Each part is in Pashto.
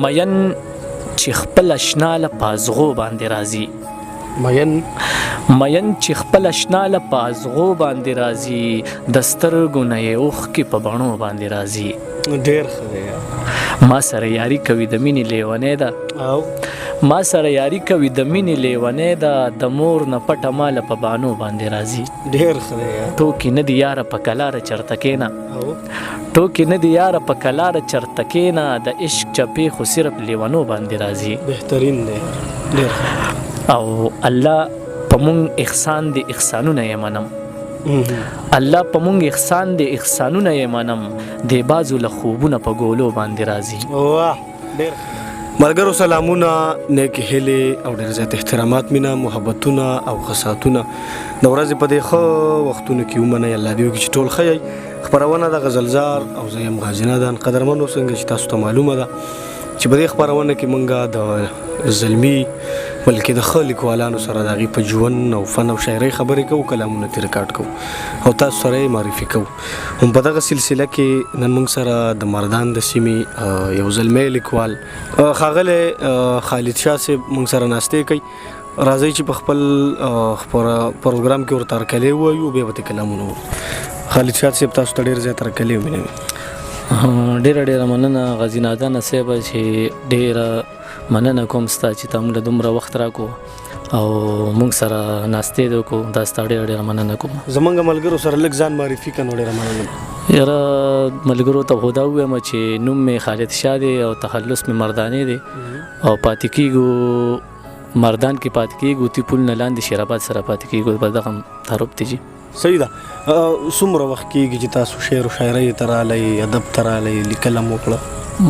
مین چې خپل اشنا له پازغو باندې راځي. مین مین چې خپل اشنا له پازغو باندې راځي، د سترګو نه یې اوښکې په بڼو باندې راځي. ډیر ښه دی یار. ما سره یاري کوي د مینې لیونی ده. او ما سره یاري کوي د مینې لیونی ده، د مور نه پټه ماله په بانو باندې راځي. ډیر ښه دی یار. ټوکې نه دي یاره په کلاره چرته کېنه. او ټوکې نه دي یاره په کلاره چرته کېنه، د عشق چپې خو صرف لیونو باندې راځي. بهترین دی یار، ډیر ښه. او الله په مونږ احسان دی احسانونه یې منم. الله په مونږ احسان دی احسانونه یې منم، د بازو له خوبونه په ګولو باندې راځي. واه ډیر ښه. ملګرو سلامونه، نیکې هیلې او ډېر زیات احترامات، مینه، محبتونه او ښه ساعتونه د ورځې په دې ښه وختونو کې ومنئ. الله دې وکړي چې ټول ښه یئ. خپرونه د غزلزار او زه یم غازي نادان. قدرمنو، څنګه چې تاسو ته معلومه ده چې په دې خپرونه کې مونږ د زلمي بلکې د ښه لیکوالانو سره د هغوی په ژوند او فن او شاعرۍ خبرې کوو، کلامونه ترې ریکارډ کوو او تاسو سره یې معرفي کوو. هم په دغه سلسله کې نن موږ سره د مردان د سیمې یو زلمی لیکوال ښاغلی خالد شاه صاحب موږ سره ناستې کوي. راځئ چې په خپل پروګرام کې ورته هرکلی ووایو، بیا به ترې کلامونه واورو. خالد شاه صاحب، تاسو ته ډېر زیات هرکلی ومینوي. ډېره ډېره مننه غازي نادانه صاحب، چې ډېره مننه کوم ستا چې تا موږ له دومره وخت راکړو او موږ سره ناستې دی وکړو. دا ستا ډېره ډېره مننه کوم. زمونږ ملګرو سره لږ ځان معرفي کړه نو ډېره مننه. یاره ملګرو ته خو دا ووایم چې نوم مې خالد شاه دی او تخلص مې مردانې دی او پاتې کېږو مردان کې، پاتې کېږو تی پل نه لاندې شیرآباد سره پاتې کېږو. بس دغه تعارف دی جي. صحیح ده. څومره وخت کېږي چې تاسو شعر او شاعرۍ ته راغلئ، ادب ته راغلئ، لیکل هم وکړه؟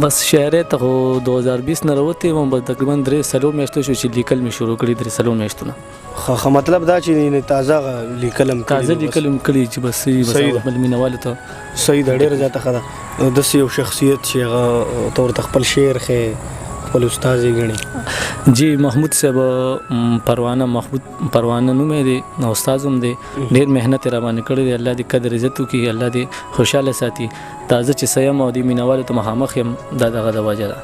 بس شاعرۍ ته خو 2020 نه راوتی وم، بس تقریبا 3-4 میاشتې شو چې لیکل مې شروع کړي، 3-4 میاشتو نه. ښه ښه، مطلب دا چې یعنې تازه لیکل هم کړي؟ تازه لیکل هم کړي چې بس صحیح ده. بل مینهوالو ته. صحیح ده، ډېره زیاته ښه ده. داسې یو شخصیت چې هغه ته ورته خپل شعر ښیې، خپل استاد یې ګڼي. جی، محمود صاحب پروانه، محمود پروانه نوم یې دی، استاد هم دی. ډېر محنت یې راباندې کړی دی. الله دې قدر عزت وکړي، الله دې خوشحاله ساتي. تازه چې څه یم او دې مینهوالو ته مخامخ یم، دا دغه د وجه ده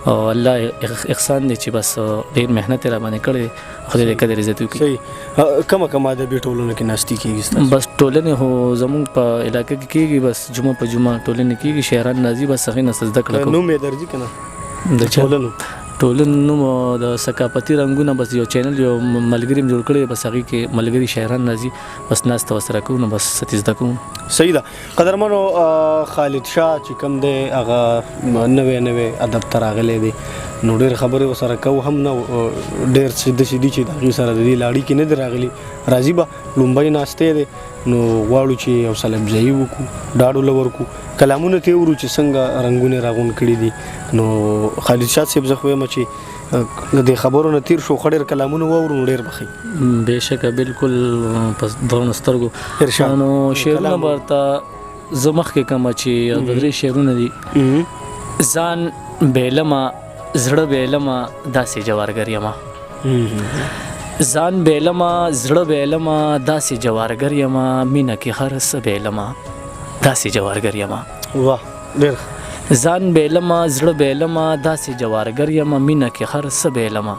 او الله احسان دی چې بس ډېر محنت یې راباندې کړی دی. خدای دې قدر عزت وکړي. صحیح. کومه کومه ادبي ټولنو کې ناستې کېږي ستاسو؟ بس ټولنې خو زمونږ په علاقه کې کېږي، بس جمعه په جمعه ټولنې کېږي، شاعران راځي، بس هغې نه څه زده کړه کوو. نوم یې درځي که نه؟ د چا؟ ټولنو. ټولنو نوم د ثقافتي رنګونه، بس یو چینل یو ملګري مې جوړ کړی، بس هغې کې ملګري شاعران راځي، بس ناسته ورسره کوو، نو بس څه ترې زده کوو. صحیح ده. قدرمنو، خالد شاه چې کوم دی هغه نوی نوی ادب ته راغلی دی، نو ډېر خبرې ورسره کوو هم نه، ډېر څه داسې دي چې د هغوی سره د دې لاړي کې نه دي راغلي، راځي به. لومبۍ ناستې دی، نو غواړو چې یو حوصله افزایي وکړو، ډاډ ورله ورکړو، کلامونه ترې اورو چې څنګه رنګونه یې راغونډ کړي دي. نو خالد شاه صاحب، زه خو وایم چې د دې خبرو نه تېر شو، ښه ډېر کلامونه واورو نو ډېر به ښه وي. بېشکه، بالکل، په درنو سترګو. ارشاد. نو شعرونه کلام به ورته زه مخکې کوم چې یو دوه درې شعرونه دي. ځان بېلمه زړه بېلمه داسې جوارګر یمه. ځان بېلمه زړه بېلمه داسې جوارګر یمه، مینه کې هر څه بېلمه داسې جوارګر یمه. واه ډېر ښه. ځان بېلمه زړه بېلمه داسې جوارګر یمه، مینه کې هر څه بېلمه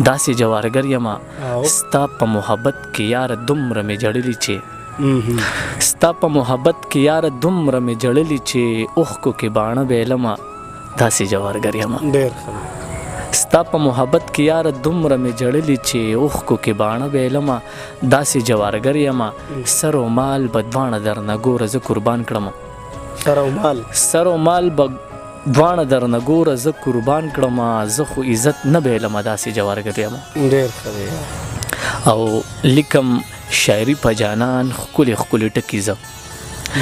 داسې جوارګر یمه. ستا په محبت کې یاره دومره مې ژړلي چې، ستا په محبت کې یاره دومره مې ژړلي چې اوښکو کې باڼه بېلمه داسې جوارګر یمه. ډېر ښه. ستا په محبت کې یاره دومره مې ژړلي چې اوښکو کې باڼه بېلمه داسې جوارګر یمه. سر او مال به دواړه درنه ګوره زه قربان کړم. سر او مال. سر او مال به دواړه درنه ګوره زه قربان کړم، زه خو عزت نه بېلمه داسې جوارګر یمه. ډېر ښه دی. او لیکم شاعري په جانان ښکلې ښکلې ټکي زه.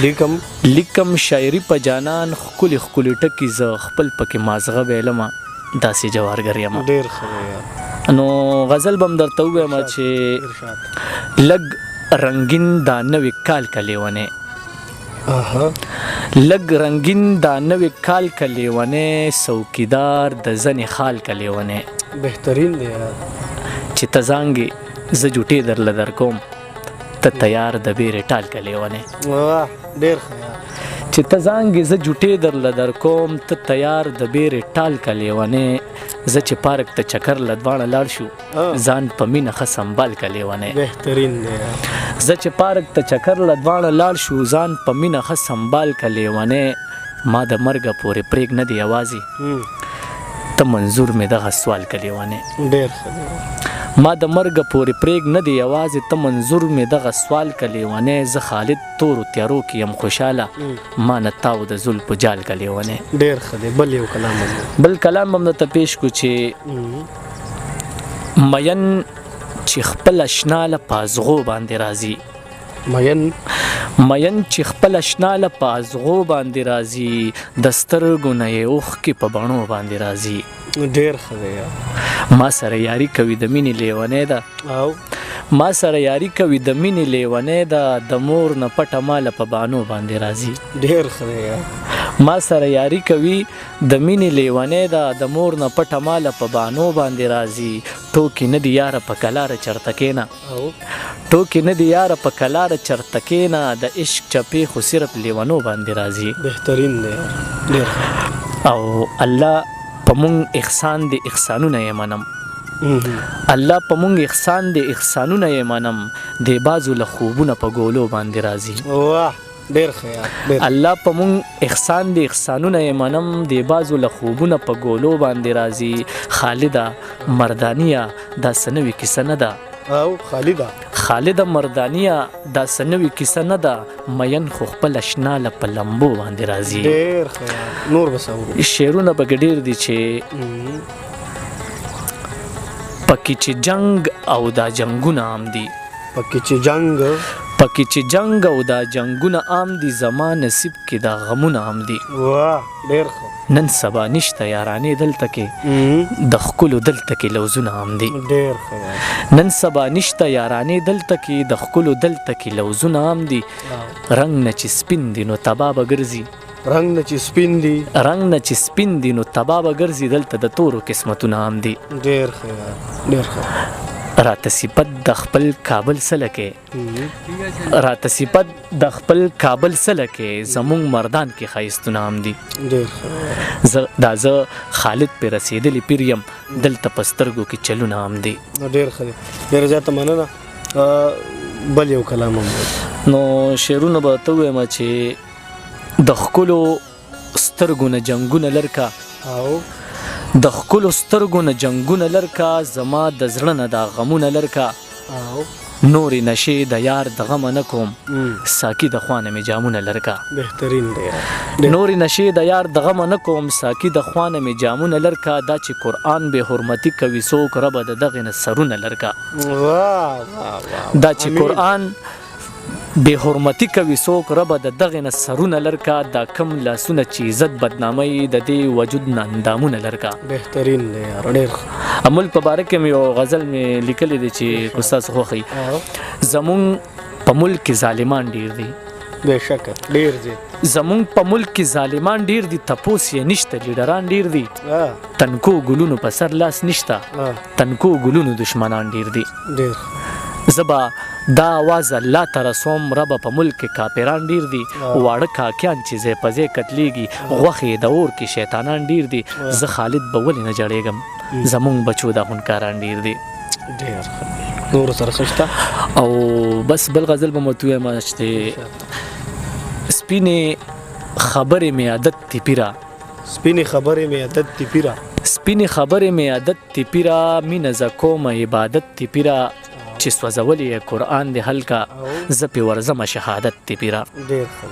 لیکم. لیکم شاعري په جانان ښکلې ښکلې ټکي زه، خپل پکې مازغه بېلمه داسې جوارګر یمه. ډېر ښه دی یار. نو غزل به هم درته ووایم چې ارشاد. لږ رنګین دا نوی کال که لیونی. لږ رنګین دا نوی کال که لیونی، څوکیدار د زنې خال که لیونی. بهترین دی یار. چې ته ځانګې زه جوټې درله درکوم، ته تیار د بیرې ټال که لیونی. واه ډېر ښه یار. چې ته ځانګې زه جوټې درله درکوم، ته تیار د بیرې ټال که لیونی. زه چې پارک ته چکر له دواړه لاړ شو، ځان په مینه ښه سنبال که لیونی. بهترین دی. زه چې پارک ته چکر له دواړه لاړ شو، ځان په مینه ښه سنبال که لیونی. ما د مرګه پورې پرېږ نه دی یوازې، ته منظور مې دغه سوال که لیونی. ډېر ښه دی. ما د مرګه پورې پرېږ نه دی یوازې، ته منظور مې دغه سوال که لیونی. زه خالد تورو تیارو کې یم خوشحاله، ما نه تاو د زلفو جال که لیونی. ډېر ښه دی. بل یو کلام هم. بل کلام هم درته پیش کو چې مین چې خپل اشنا له په ازغو باندې راځي، مین چې خپل اشنا له په ازغو باندې راځي، د سترګو نه یې اوښکې په بڼو باندې راځي. ډېر ښه دی. ما سره یاري کوي د مینې لیونی ده، او ما سره یاري کوي د مینې لیونی ده، د مور نه پټه ماله په بانو باندې راځي. ډېر ښه دی. ما سره یاري کوي د مینې لیونی ده، د مور نه پټه ماله په بانو باندې راځي. ټوکې نه دي یاره په کلاره چرته کېنه، ټوکې نه دي یاره په کلاره چرته کېنه، د عشق چپې خو صرف لیونو باندې راځي. بهترین دی. ډېر ښه. او الله په مونږ احسان دی احسانونه یې منم، الله په مونږ احسان دی احسانونه یې منم، د بازو له خوبونه په ګولو باندې راځي. واه ډېر ښه یار. الله په مونږ احسان دی احسانونه یې منم، د بازو له خوبونه په ګولو باندې راځي. خالده مردانیه دا څه نوې کیسه نه ده، او خالده خالده مردانیه دا څه نوې کیسه نه ده، مین خو خپل اشنا له په لمبو باندې راځي. ډېر ښه یار. نور به څه اورو؟ شعرونه پکې ډېر دي چې پکې چې جنګ او دا جنګونه عام دي، پکې چې جنګ، پکې چې جنګ او دا جنګونه عام دي، زما نصیب کې دا غمونه عام دي. واه ډېر ښه. نن سبا نشته یارانې دلته کې، د ښکلو دلته کې لوزونه عام دي. ډېر ښه. نن سبا نشته یارانې دلته کې، د ښکلو دلته کې لوزونه عام دي. رنګ نه چې سپین دي نو تبا به ګرځي، رنګ نه چې سپین دي، رنګ نه چې سپین دي نو تبا به ګرځي، دلته د تورو قسمتونه عام دي. ډېر ښه یار. ډېر ښه. راته صفت د خپل کابل څه لکې، راته صفت د خپل کابل څه لکې، زمونږ مردان کې ښایستونه عام دي. ډېر ښه. دا زه خالد پې رسېدلی پیر یم، دلته په سترګو کې چلونه عام دي. ډېر ښه دی. ډېره زیاته مننه. بل یو کلام هم. نو شعرونه به ته ووایم چې د ښکلو سترګو نه جنګونه لرکه، او د ښکلو سترګو نه جنګونه لرکه، زما د زړه نه دا غمونه لرکه، او نورې نشې د یار د غمه نه کوم، ساکي د خوانه مې جامونه لرکه. بهترین دی. نورې نشې د یار د غمه نه کوم، ساکي د خوانه مې جامونه لرکه، دا چې قرآن بې حرمتي کوي څوک، ربه د دغې نه سرونه لرکه. واه واه واه. دا چې قرآن بې حرمتي کوي څوک، ربه د دغې نه سرونه لرکه، دا کم لاسونه چې عزت بدنامي د دې وجود نه اندامونه لرکه. بهترین دی یار. ډېر ښه. ملک په باره کې مې یو غزل مې لیکلی دی چې استاد خوښوي. زمونږ په ملک کې ظالمان ډېر دي، بېشکه ډېر زیات. زمونږ په ملک کې ظالمان ډېر دي، تپوس یې نشته، لیډران ډېر دي، تنکو ګلونو په سر لاس نشته، تنکو ګلونو دشمنان ډېر دي. ډېر. زه به دا اواز الله ته رسوم، ربه په ملک کې کاپیران ډېر دي، واړه کاکیان چې ځای په ځای قتلېږي، غوښې د اور کې شیطانان ډېر دي، زه خالد به ولې نه جړېږم، زمونږ بچو دا خونکاران ډېر دي. ډېر ښه. نور سره څه شته؟ او بس بل غزل به مو ورته ووایم چې سپینې خبرې مې عادت دي پیره، سپینې خبرې مې عادت دي پیره، سپینې خبرې مې عادت دي پیره، مینه زه کومه عبادت دي پیره، چې سوځولې یې قرآن دی هلکه، زه پې ورځمه شهادت دی پیره. ډېر ښه.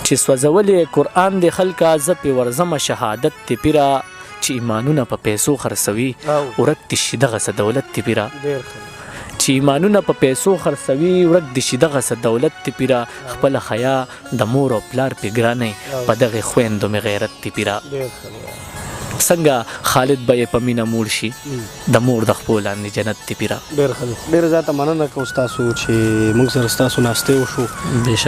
چې سوځولې یې قرآن دی هلکه، زه پې ورځمه شهادت دی پیره، چې ایمانونه په پیسو خرڅوي، ورک دې شي دغه څه دولت دی پیره. ډېر ښه. چې ایمانونه په پیسو خرڅوي، ورک دې شي دغه څه دولت دی پیره، خپله حیا د مور او پلار پې ګرانې، په دغې خویندو مې غیرت دی پیره. ډېر ښه. څنګه خالد به یې په مینه موړ شي، د مور د خپو لاندې جنت دی پیره. ډېر ښه دی. ډېره زیاته مننه کوم ستاسو چې موږ سره ستاسو ناستی وشو،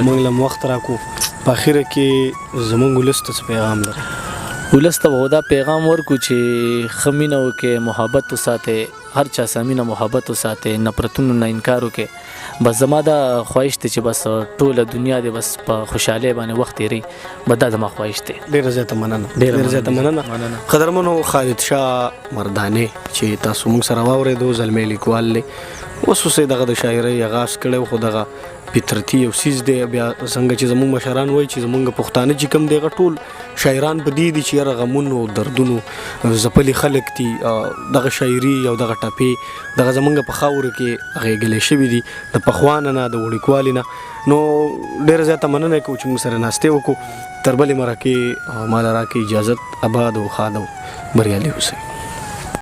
موږ له وخت راکړو. په اخره کې زموږ ولس ته څه پیغام لرئ؟ ولس ته به دا پیغام ورکړو چې ښه مینه وکړئ، محبت وساتئ هر چا سره مینه محبت وساتې، نفرتونو نه انکار وکړې. بس زما دا خواهش دی چې بس ټوله دنیا دې بس په خوشحالۍ باندې وخت تېروي، بس دا زما خواهش دی. ډیره زیاته مننه، ډیره زیاته مننه قدرمنو. خالد شاه مردانه چې تاسو موږ سره واورېدو، زلمی لیکوال دی، اوس اوس یې دغه د شاعرۍ اغاز کړی، خو دغه فطرتي یو څیز دی. بیا څنګه چې زموږ مشران وایي چې زموږ پښتانه چې کوم دی هغه ټول شاعران په دې دي چې یاره غمونو او دردونو ځپلي خلک دي، دغه شاعري او دغه ټپې دغه زموږ په خاورو کې غېږلی شوي دي د پخوا نه، د وړوکوالي نه. نو ډېره زیاته مننه کوو چې موږ سره ناستې وکړو. تر بلې مرکې ماله راکړئ اجازت. اباد او ښاد او بریالي اوسئ.